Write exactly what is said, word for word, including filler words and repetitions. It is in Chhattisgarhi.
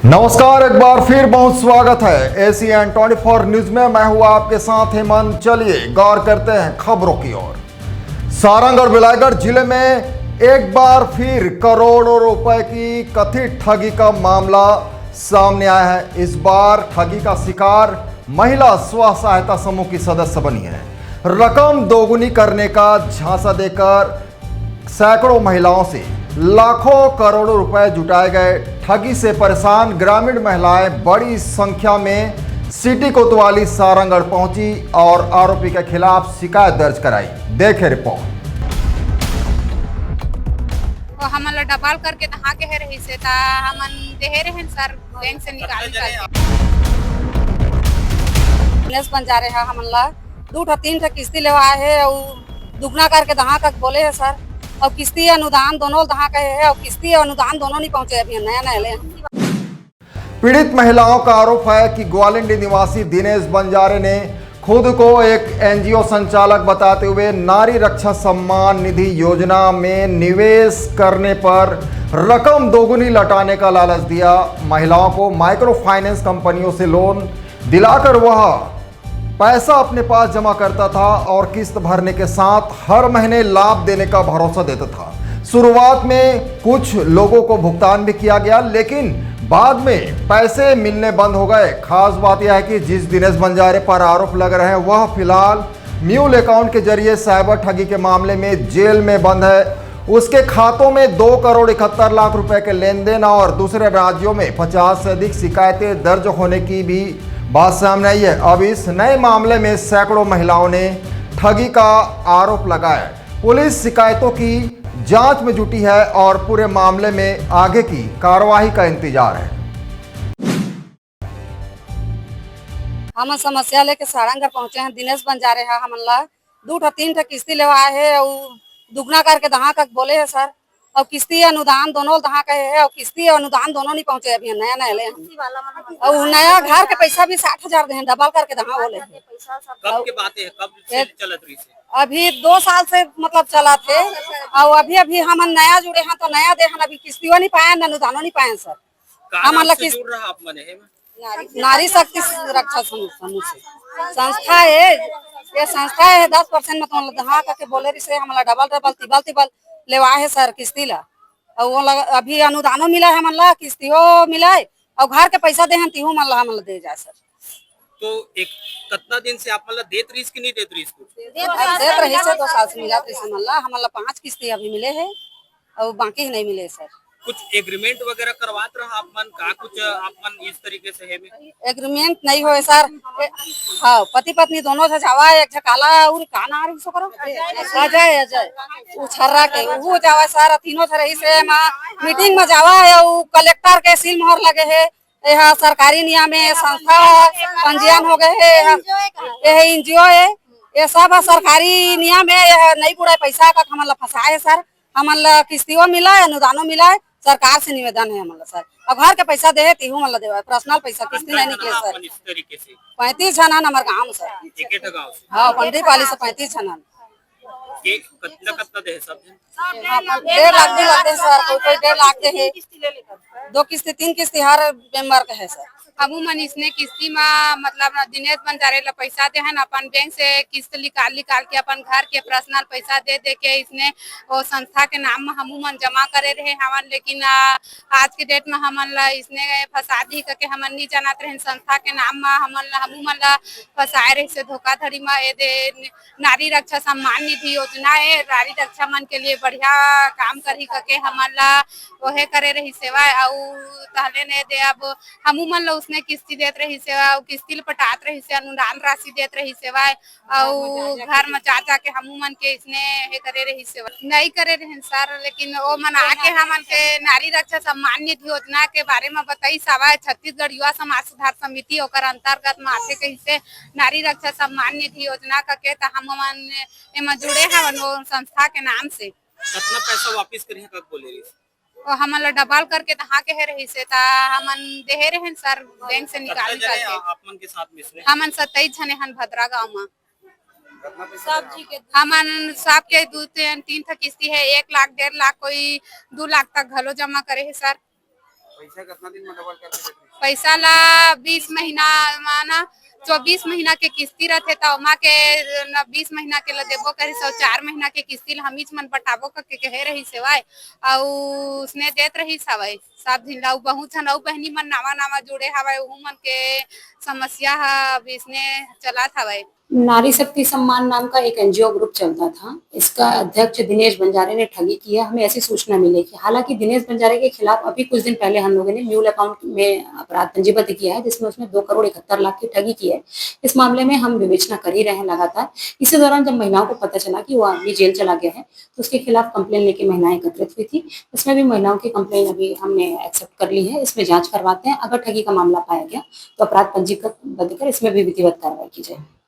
नमस्कार, एक बार फिर बहुत स्वागत है एसीएन ट्वेंटी फोर न्यूज में। मैं हूं आपके साथ हेमंत। चलिए गौर करते हैं खबरों की ओर। सारंग और बिलाईगढ़ जिले में एक बार फिर करोड़ों रुपए की कथित ठगी का मामला सामने आया है। इस बार ठगी का शिकार महिला स्व सहायता समूह की सदस्य बनी है। रकम दोगुनी करने का झांसा देकर सैकड़ों महिलाओं से लाखों करोड़ों रुपए जुटाए गए। ठगी से परेशान ग्रामीण महिलाएं बड़ी संख्या में सिटी कोतवाली सारंगढ़ पहुंची और आरोपी के खिलाफ शिकायत दर्ज कराई। देखें रिपोर्ट। वो हमन ला डबल करके दहा के हे रहिस हे, त हमन देहे रहेन सर, बैंक से निकाल निकाल के। दिनेश बंजारे हा हमन ला दू ठा तीन ठा किस्ती लेवाए हे, अउ दुगना करके दहा कक बोले हे सर। अउ किस्ती अनुदान दोनों दहा कहे हे, अउ किस्ती अनुदान दोनों नहीं पहुंचे, अभी नया नया ले। पीड़ित महिलाओं का आरोप है कि ग्वालिंडी निवासी दिनेश बंजारे ने खुद को एक एनजीओ संचालक बताते हुए नारी रक्षा सम्मान निधि योजना में निवेश करने पर रकम दोगुनी लौटाने का लालच दिया। महिलाओं को माइक्रो फाइनेंस कंपनियों से लोन दिलाकर वह पैसा अपने पास जमा करता था और किस्त भरने के साथ हर महीने लाभ देने का भरोसा देता था। शुरुआत में कुछ लोगों को भुगतान भी किया गया, लेकिन बाद में पैसे मिलने बंद हो गए। खास बात यह है कि जिस दिनेश बंजारे पर आरोप लग रहे हैं, वह फिलहाल म्यूल अकाउंट के जरिए साइबर ठगी के मामले में जेल में बंद है। उसके खातों में दो करोड़ इकहत्तर लाख रुपए के लेन देन और दूसरे राज्यों में पचास से अधिक शिकायतें दर्ज होने की भी बात सामने आई है। अब इस नए मामले में सैकड़ों महिलाओं ने ठगी का आरोप लगाया। पुलिस शिकायतों की जांच में जुटी है और पूरे मामले में आगे की कार्रवाई का इंतजार है। हमन समस्या लेके सारंगढ़ पहुंचे हैं। दिनेश बंजारे हा हमन ला दू ठा तीन ठा किस्ती लेवाए हे, अउ दुगना करके दहा कक बोले हे सर। अउ किस्ती अनुदान दोनों दहा कहे हे, अउ किस्ती अनुदान दोनों नहीं पहुंचे, अभी नया नया ले। अउ नया घर के पैसा भी साठ हजार दे हैं, डबल करके दहा बोले हे। कब के बात है, कब से चलत रही है? अभी दो साल से मतलब चलत हे। अउ अभी अभी हमन नया जुड़े हैं तो नया दे हन, अभी किस्तियों नहीं पाए, अनुदानों नहीं पाए सर। हमन ला किस रहा आप मने है? नारी शक्ति रक्षा समूह समूह से संस्था है। ये संस्था है, दस परसेंट में तो दहा करके बोले रही से, हमला डबल डबल, तिबल तिबल लेवा है सर किस्ती ला। और वो लग, अभी अनुदानों मिला है हमन ला, किस्तियों मिला है, और घर के पैसा दे हम तिहू मन ला हमन ला दे जाए सर। तो एक कितना दिन से आप मतलब देत रहीस कि नहीं देत रहीस कुछ? देत रही से, दो साल से मिला रही से हमन ला। हमन ला पांच किस्ती अभी मिले है और बाकी ही नहीं मिले सर। कुछ एग्रीमेंट वगैरह करवात रहा आप मन का? कुछ आप मन इस तरीके से है में? एग्रीमेंट नहीं होए सर। ए, हाँ, पति पत्नी दोनों से जावा है, एक झकाला और का नाम है उसको करो? अजय, अजय। वो छर्रा के, वो जावा है सर, तीनों से रही से माँ मीटिंग में जावा है, वो कलेक्टर के सील मोहर लगे है। यह सरकारी नियम है, संस्था है, पंजीयन हो गए है, यह एनजीओ है, ये सब सरकारी नियम है। यह नहीं बुढ़ाए पैसा का हमन ला फंसाए है सर। हमन ला किस्तियों मिला है, अनुदानों मिला है, सरकार से निवेदन है हमन ला सर। अब घर के पैसा दे है, तिहू मन ला देवा है, पर्सनल पैसा किस्ती नहीं निकले सर। इस तरीके से पैंतीस झन हन हमर गाँव में सर। एक एक गांव से हाँ, पंडीपाली से पैंतीस झन हन। के कितना कितना दे है सब जन? हाँ, डेढ़ लाख दे लाख दे सर, कोई कोई डेढ़ लाख दे है। दो किस्ती तीन किस्ती हर मेंबर का है सर। हमू मन इसने किस्ती मा मतलब दिनेश बंजारे ला पैसा देहन, अपन बैंक से किस्त निकाल निकाल के अपन घर के पर्सनल पैसा दे दे के इसने वो संस्था के नाम मा हमू मन जमा करे रहे हवन। लेकिन आ, आज के डेट मा हमन ला इसने फंसा दी करके हमन नहीं जानत रहे। संस्था के नाम मा हमन ला, हमू मन ला फंसाए रहे से धोखाधड़ी मा। ये दे नारी रक्षा सम्मान निधि योजना है, नारी रक्षा मन के लिए बढ़िया काम करही करके हमन ला ओहे करे रही सेवा। अउ तहले ने दे अब हमू मन ला उसने किस्ती देत रही सेवा, अउ किस्ती ल पटात रही से अनुदान राशि देत रही सेवा, अउ घर में जा जा के हमू मन के इसने हे करे रही सेवा नहीं करे रहे सर। लेकिन ओ मन आके हमन के नारी रक्षा सम्मान निधि योजना के बारे में बताई सवा छत्तीसगढ़ युवा समाज सुधार समिति ओकर अंतर्गत में आथे कही से नारी रक्षा सम्मान निधि योजना करके, त हम मन एमा जुड़े हवन वो संस्था के नाम से। कितना पैसा वापस करिए कब बोले रही? तो हमन ला डबल करके दहा के हे रही से, त हमन देहे रहन सर बैंक से निकाल निकाल के। आप मन के साथ में इसने? हमन सत्ताईस झने हन भद्रा गांव में। हमन सबके दू तीन तीन ठा किस्ती है, एक लाख डेढ़ लाख कोई दू लाख तक घलो जमा करे है सर। पैसा कितना दिन में डबल करके देते हैं? पैसा ला बीस महीना, माना चौबीस महीना के किस्ती रथे, त ओमा के न बीस महीना के ल देबो करिस, अउ चार महीना के किस्ती ल हमीच मन पटाबो करके कहे रहिस हवय, अउ उसने देत रहिस हवय सब झिन ला। अउ बहुत झन अउ बहिनी मन नावा नावा जुड़े हवय, उहू मन के समस्या ह अब इसने चलत हवय। नारी शक्ति सम्मान नाम का एक एनजीओ ग्रुप चलता था, इसका अध्यक्ष दिनेश बंजारे ने ठगी की है। हमें ऐसी सूचना मिली कि हालांकि दिनेश बंजारे के खिलाफ अभी कुछ दिन पहले हम लोगों ने म्यूल अकाउंट में अपराध पंजीबद्ध किया है, जिसमें उसने दो करोड़ इकहत्तर लाख की ठगी की है। इस मामले में हम विवेचना कर ही रहे हैं लगातार। इसी दौरान जब महिलाओं को पता चला कि वो आदमी जेल चला गया है, तो उसके खिलाफ कंप्लेन लेके महिलाएं एकत्रित हुई थी। इसमें भी महिलाओं की कंप्लेन अभी हमने एक्सेप्ट कर ली है। इसमें जांच करवाते हैं, अगर ठगी का मामला पाया गया तो अपराध पंजीबद्ध कर इसमें भी विधिवत कार्रवाई की जाएगी।